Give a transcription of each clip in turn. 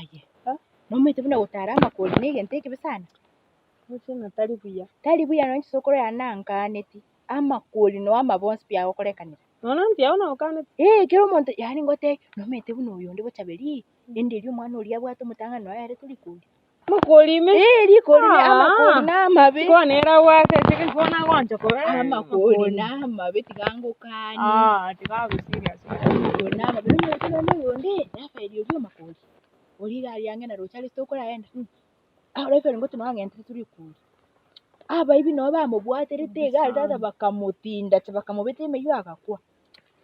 Aye, nomanyete buna gotara amakori na egento ekebe sana? Roche ng'a tari buya. Tari buya nonye chisokoro yane nankaneti, amakori noo amabe onsi pi agokorekanera. Nonya aunty yao nagokaneti? Eeh, kera omonto yaani ngotebie, nomanyete buna oyonde bochaberi, rende erio omwana oria abwate omotang'ani noyo aerete rikori. Amakori ime? Eeh, rikori ime, amakori na amabe. Bono nere abwate eke bono agoancha koba Amakori na amabe tiga ngokanie. Ah, tiga abe serious. Amakori na amabe, nomanyete nonye oyonde, Raphael oria omakori, oria iga aria ang'e na roche aria tokoraenda, Raphael ngochi noo ang'enterete rikori. Abaibi nabo bamobwaterete iga aria tata bakamotindacha bakamobeta emeyio agakwa.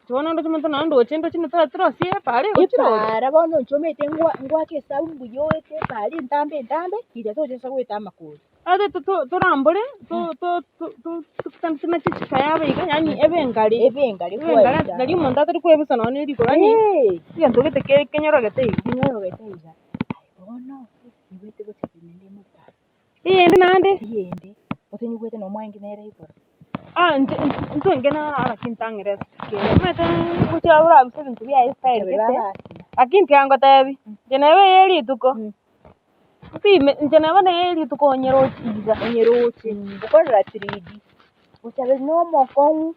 Bono ndoche monto nonye ndoche ndoche na torosie epaara egochia roche. Epaara bono inche omanyete ngwa ngwake esabu mbuya oete epaara entambe entambe riria togocha ase goeta amakori. Ase torambore to- to- to- tonache chikayaba iga yaani ebe engare. Ebe engare Ebe engare goeta. nari omonto atari koebisa nonye na erikori yaani egento gete ke- kenyorogete iga. Kenyorogete iga. Aye bono, nigwete gochia naende motaro. Eyende naende. Eyende, gose nigwete na omwangi nere igoro. Ah inche intwe inche naro lakini ntang'ire kere omanyete ngochia orabuse ebinto biaye style gete, lakini tiga ngotebi, inche neba eye rituko, mpime inche neba neye rituko onyeroche iga. Onyeroche, okorora 3D, gochaberi na omokong'u,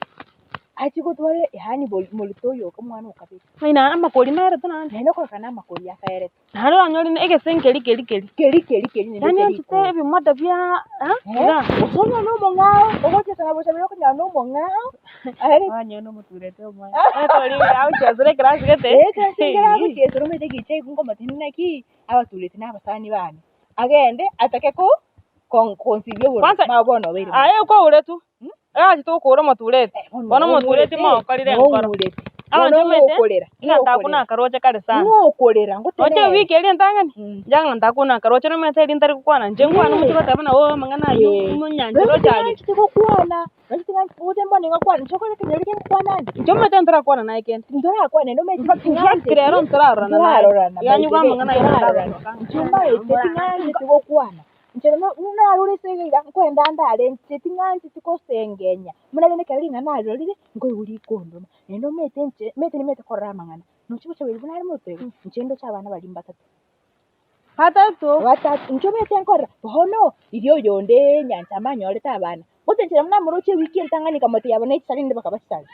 achie gotwara yaani morito oyo omwana okabere. Ng'ai naende amakori merete naende. Naende okorora na amakori akaerete. Naende oranyore ng'a egese nkeri keri keri. Keri keri keri naende Yaani keri anchete ikomi. ebimoda bia iga. Gose onyore na omong'ao, ogochesa na gochabera okonyora na omong'ao, aye Oranyore na omotureti omoya. Omanyete oria agochesera ekerasi gete. Eh, ekerasi ekero agochesera omanyete gicha igo nkomotebia naki, abatureti na abasani bane, agende atake ko kon- konsibia obororo, Kwanza, mao bono obeire aye okouretwe, Egasi togokora omotureti, bono omotureti mokorire enkoro. Abanto omanyete, ng'a ntakuna akaroche kare sana. Roche ewiki eria entang'ani, inche ng'a ntakuna akaroche nomanyete erio ntari gokwana, inche nkwane omochie goteba ng'a oo amang'ana aywo omonyanchera oche aria. Inche omanyete ntorakwana naye kende. In fact rero ntorarorana naye, iga nyigwe amang'ana aywo ntararorana. Inche buna narure ase iga iga, nkoenda ndare inche ting'ancheti gosengenya, buna rende ekero ring'ana narirorire, nkoigwa rikondoma. Naende omanyete inche, omanyete nimanyete korora amang'ana, nochi gocha buna are morito iga, inche ndoche abana baria mbatato. Batato? Batato, inche omanyete nkorora, bono riria oyonde nyanchama anyorete abana, Gose inche nabo namoroche ewiki entang'ani nkamotebia aba nechisare rende bakaba chisare.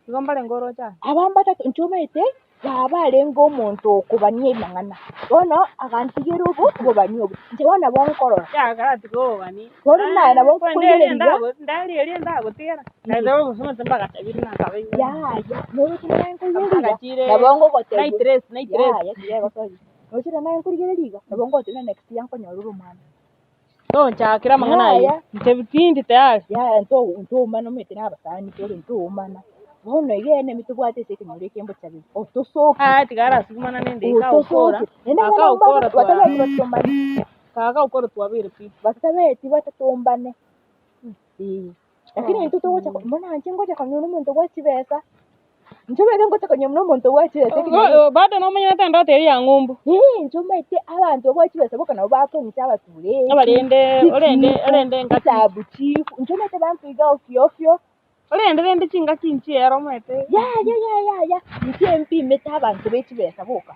Igo mbarenge oroche aa. Aba mbatato inche omanyete baba arenge omonto okobania amang'ana, bono agantigera obo obobani obo, inche bono nabo nkorora. Yagatiga obobani. Bono naye nabo nkorigereria. Ndari eria ndagotigera, Yaya, noroche naye nkorigereria, nabo ngogotebia. Night race, night race. Yaya tiga egosoria. Noroche naye nkorigereria iga, nabo ngogotebia buna next year nkonyora ore omwana. Tonchakera amang'ana ayio, Yaya. inche tindi tayari. Yaya nto ntoumana omanyete na abasani tore ntoumana, bono iga enemy tobwate ase ekenyoro eke mbochaberi, otosokie. Aa tiga arasukumana nende ika agokora, Otosokie, naende aka abana agokora mbabo batabeti twa batombane, kaka agokora twabeire pi. batabeti batatombane, eh. Lakini intwe togocha ko mbona inche ngocha konyora omonto bwa chibesa, inche omanyete ngocha konyora buna omonto bwa chibesa ekenyoro Oh, bado nomanyete endoto eria ya ng'umbu. Eeh, inche omanyete abanto babwate chibesa boka nabo bakong'ucha abatureti, Abarende, orende, orende engaki. chisabu chifu, inche omanyete bantoiga ofio ofio. Orende rende chingaki nchiere omanyete. Yaya yaya yaya, inche mpimete abanto be chibesa boka,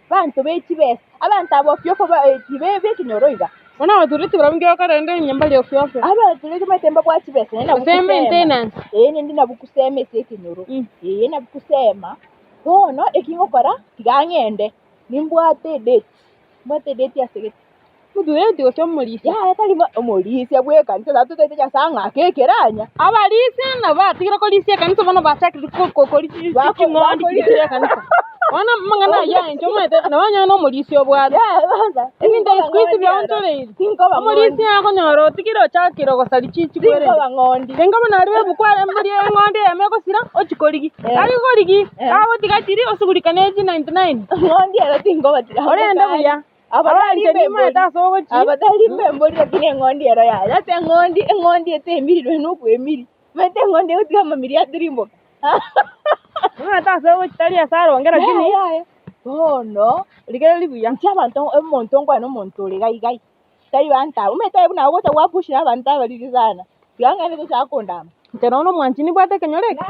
abanto be chibesa, abanto aba ofio ofio ba tibe be ekenyoro iga. Bono abatureti barabwo inki bakora rende onye mbari ofio ofio? Abatureti omanyete mbabwate chibesa naende nabwo Gose kusema. maintenance. Ee naende nabwo kusema ase ekenyoro, ee nabwo kusema, bono eki ngokora, tiga ng'ende, nimbwate edate, nimbwate edate ase gete. Omotureti gose omorisia? Yaya tari mo omorisia bw'ekanisa tata totaete Nyasaye ng'ake ekeranya. Abarisia nabo batigire korisia ekanisa bono bachakire ko- ko- korisia Bako- ching'ondi bakori- chiria ekanisa. Bono amang'ana ayio aye inche omanyete nabo onye na omorisia obwate. Yaya kwanza, Ebinto tinkoba siku hizi ng'ondi ero, biaonchoreire. tinkoba ng'ondi, Omorisia akonyora otigire ochakire gosaria chi chikwerende. tinkoba ng'ondi. Tenga buna aria ebuku are mbori eng'ondi eyemo egosira ochikorigi. Eh. Aye korigi, Eh. agotiga chiria osugurika ne chi 99. Ng'ondi ero tinkoba Orende buya. Abatari Abanche nimaete ase ogochia. Abatari mbembori lakini eng'ondi ero yaya. Ase eng'ondi, eng'ondi etemirirwe nokoemiri. Omanyete eng'ondi egotiga amamiri atirimboka. Nimaete ase ogochia tari ase aronge lakini. Yaya yaya. Bono, Rigereria buya. inche abanto omonto nkwane omonto ore gai gai. Tari banto aba. Omanyete aye buna ogocha gwapushire abanto abariri sana. Tiga ng'ende tochake kondama. Inche nonya omwanchi nimbwate ekenyoro eke.